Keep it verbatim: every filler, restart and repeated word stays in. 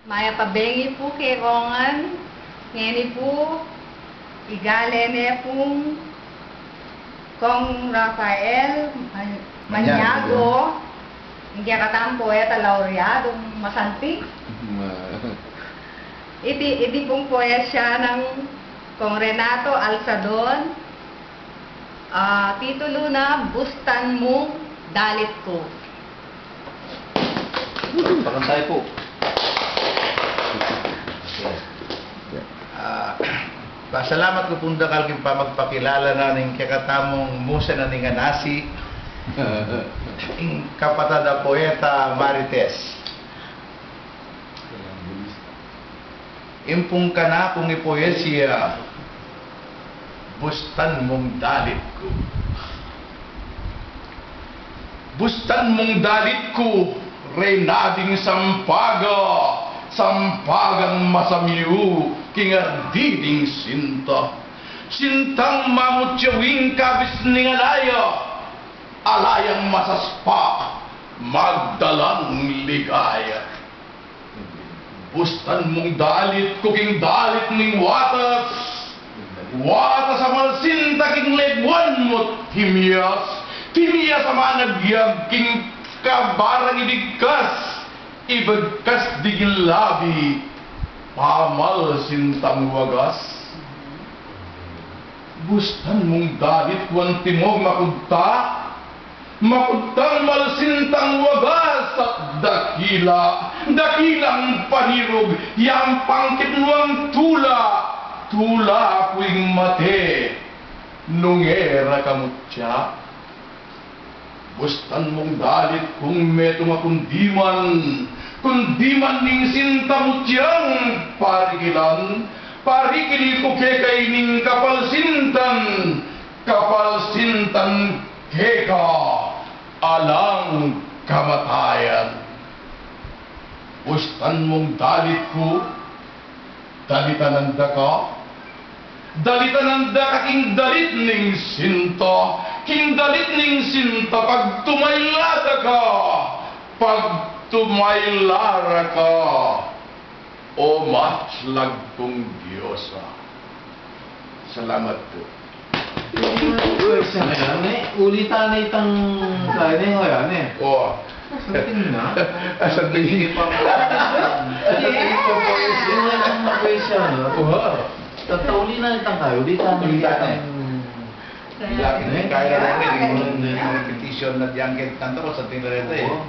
Mayap a bengi pu kekongan, ngeni pu, igale ne pung Kong Rafael Man-, Maniago, Maniago, ing kekatamung poeta laureadong masanting. Ma- Iti, iti pung poesia nang Kong Renato Alsadon, ah, titulu na, Bustan Mung Dalit Ku. Palakpakan tayo po. Ah, pasalamat ku pung dakal king pamagpakilala na ning kekatamung musa na ning anasi, ing kapatad a poeta Marites. Ing pung kanakung ipoesia, Bustan Mung Dalit Ku. Bustan mung dalit ku, reyna ding sampaga, sampagang masamiyu king ardi ding sinta. Sintang mamutya ing kabis ning alaya, alayang masaspa, magdalang ligaya. Bustan mung dalit ku king dalit ning watas, watas a malsinta king leguan mu't timias, timias a managyag king kabarang ibigkas, ibigkas diging labi, pamalsintang wagas. Bustan mung dalit ku antimo makudta, makudtang malsintang wagas at dakila, dakilang panirug, yang pangkit nuang tula, tula ku ing mate, nung e ra kamutya. Bustan mung dalit kung metung a kundiman, kundiman ning sinta mutyang parikilan, parikil ku keka ining kapalsintan, kapalsintan keka alang kamatayan. Bustan mung dalit ku, dalitanan da ka, dalitanan da ka king dalit ning sinta, king dalit ning sinta, pagtumayla da ka, pagtumayla da ka, o matlag kung diosa. Salamat pu. Ulitan ne itang kaya ne, kaya ne. O. Something na. Something. Hindi pa. Hindi pa po. Hindi pa po. Tatauli na itang kaya, ulitan ne. Ulitan ne. Lagi ne, kaya na rin, repetition na diyan, kaya kanta ko, something na rin, eh. Oo.